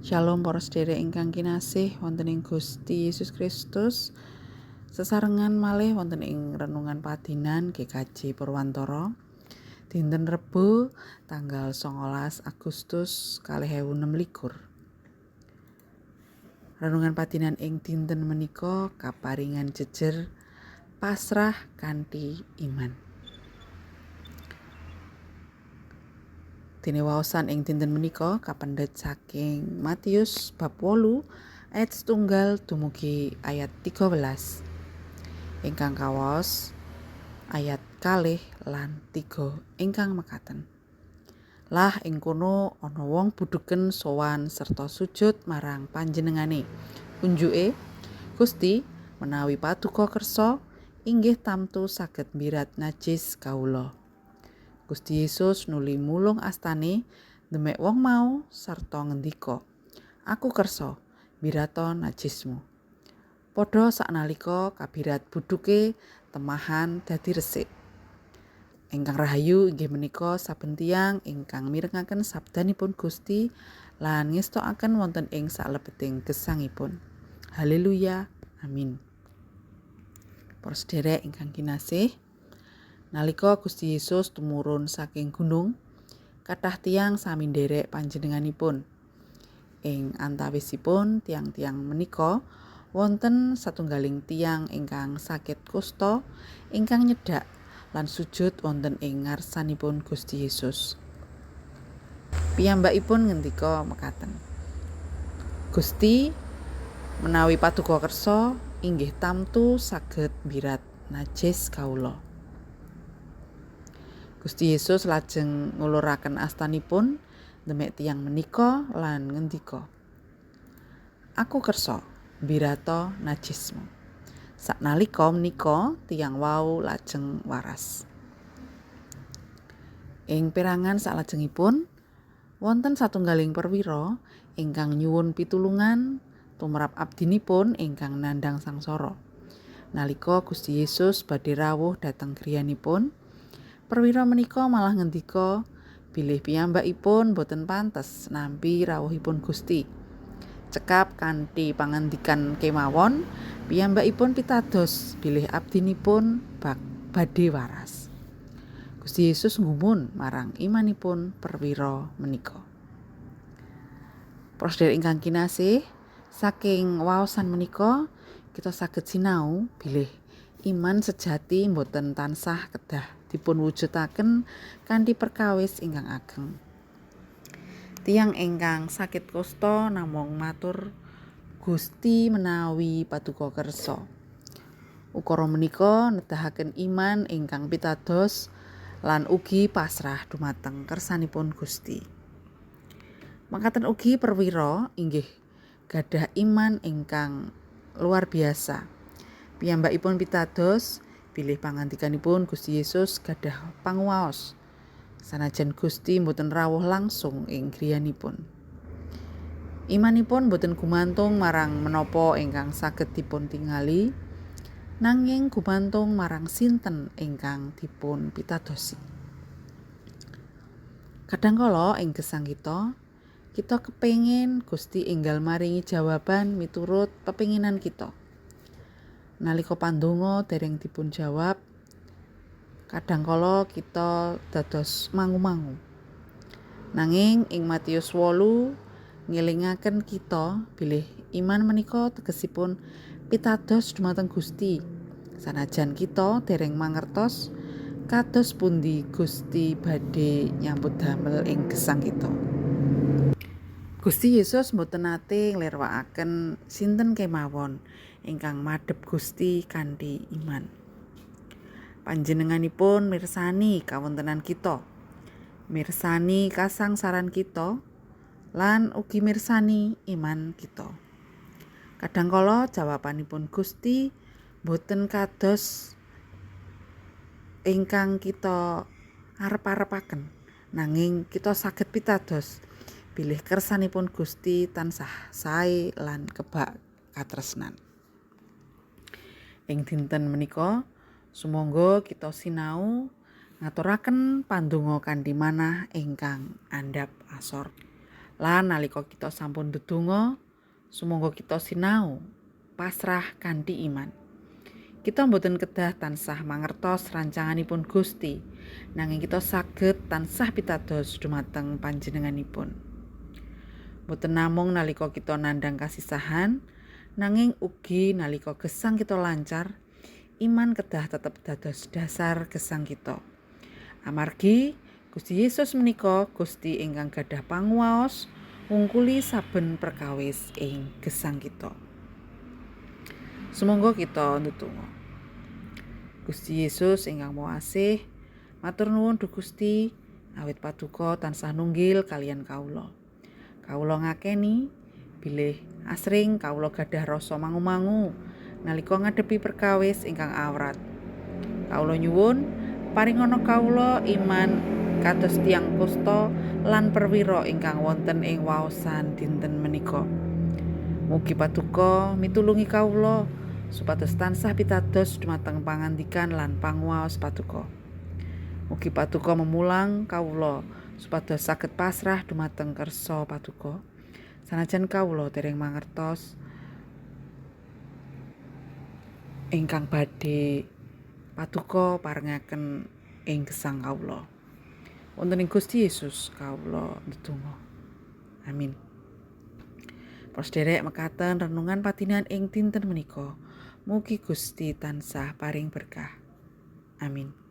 Shalom para sedherek ingkang kinasih wonten ing Gusti Yesus Kristus. Sesarengan malih wonten ing renungan padinan GKJ Purwantara. Dinten Rebo tanggal 19 Agustus 2026. Renungan padinan ing dinten menika kaparingan jejer pasrah kanthi iman. Dene waosan ing dinten menika kapendhet saking Matius bab 8 ayat 1 dumugi ayat 13. Ingkang kawaos ayat 2 lan 3 ingkang mekaten. Lah ing kono ana wong budhuken sowan serta sujud marang panjenengane. Unjuke, Gusti, menawi paduka kersa, inggih tamtu saged mbirat najis kawula. Gusti Yesus nuli mulung astane ndemek wong mau sarta ngendika, "Aku kersa, mbirata najismu." Padha saknalika kabirat budhuke temahan dadi resik. Ingkang rahayu inggih menika saben tiyang ingkang mirengaken sabdanipun Gusti lan ngestokaken wonten ing salebeting gesangipun. Haleluya. Amin. Para sedherek ingkang kinasih, nalika Gusti Yesus tumurun saking gunung, kathah tiyang sami nderek panjenenganipun. Ing antawisipun tiyang-tiyang menika wonten satunggaling tiyang ingkang sakit kusta ingkang nyedhak lan sujud wonten ing ngarsanipun Gusti Yesus. Piyambakipun ngendika mekaten, "Gusti, menawi paduka kersa, inggih tamtu saged mbirat najis kawula." Gusti Yesus lajeng nguluraken astanipun ndemek tiyang menika lan ngendika, "Aku kersa, mbirata najismu." Saknalika menika tiyang wau lajeng waras. Ing perangan salajengipun wonten satunggaling perwira ingkang nyuwun pitulungan tumrap abdinipun ingkang nandhang sangsara. Nalika Gusti Yesus badhe rawuh dhateng griyanipun, perwira menika malah ngendika bilih piyambakipun boten pantes nampi rawuhipun Gusti. Cekap kanthi pangandikan kemawon, piyambakipun pitados bilih abdinipun badhe waras. Gusti Yesus nggumun marang imanipun perwira menika. Para sedherek ingkang kinasih, saking waosan menika kita saged sinau bilih iman sejati boten tansah kedah dipun wujudaken kanthi perkawis ingkang ageng. Tiyang ingkang sakit kusta namung matur, "Gusti, menawi paduka kersa." Ukara menika nedahaken iman ingkang pitados lan ugi pasrah dumateng kersanipun Gusti. Makaten ugi perwira inggih gadah iman ingkang luar biasa. Piyambakipun pitados bilih pangandikanipun Gusti Yesus gadah panguwaos, sanajan Gusti mboten rawuh langsung ing griyanipun. Imanipun boten gumantung marang menapa ingkang saged dipun tingali, nanging gumantung marang sinten ingkang dipun pitadosi. Kadang kala ing gesang kita, kita kepengin Gusti enggal maringi jawaban miturut pepenginan kita. Nalika pandonga dereng dipun jawab, kadang kala kita dados mangu-mangu. Nanging ing Matius 8 ngelingaken kita bilih iman menika tegesipun pitados dumateng Gusti. Sanajan kita dereng mangertos kados pundi Gusti badhe nyambut damel ing gesang kita. Gusti Yesus mboten nate nglirwakaken sinten kemawon ingkang madhep Gusti kanthi iman. Panjenenganipun mirsani kawontenan kita, mirsani kasangsaran kita, lan ugi mirsani iman kita. Kadang kala jawabanipun Gusti boten kados ingkang kita arep-arepaken, nanging kita saged pitados bilih kersanipun Gusti tansah sae lan kebak katresnan. Ing dinten menika sumangga kita sinau ngaturaken pandonga kanthi manah ingkang andhap asor. Lan nalika kita sampun ndedonga, sumangga kita sinau pasrah kanthi iman. Kita mboten kedah tansah mangertos rancanganipun Gusti, nanging kita saged tansah pitados dumateng panjenenganipun. Mboten namung nalika kita nandhang kasisahan, nanging ugi nalika gesang kita lancar, iman kedah tetep dados dasar gesang kita. Amargi Gusti Yesus menika Gusti ingkang gadah panguwaos ngungkuli saben perkawis ing gesang kita. Sumangga kita ndedonga. Gusti Yesus ingkang Maha Asih, matur nuwun Duh Gusti, awit paduka tansah nunggil kaliyan kawula. Kawula ngakeni bilih asring kawula gadah rasa mangu-mangu nalika ngadepi perkawis ingkang awrat. Kawula nyuwun paringana kawula iman kados tiyang kusta lan perwira ingkang wonten ing waosan dinten menika. Mugi paduka mitulungi kawula supados tansah pitados dumateng pangandikan lan panguwaos paduka. Mugi paduka memulang kawula supados saged pasrah dumateng kersa paduka. Sanajan kawula dereng mangertos ingkang badhe paduka parengaken ing gesang kawula. Wonten ing Gusti Yesus kawula ndedonga. Amin. Para sederek, mekaten renungan patinan ing dinten menika. Mugi Gusti tansah paring berkah. Amin.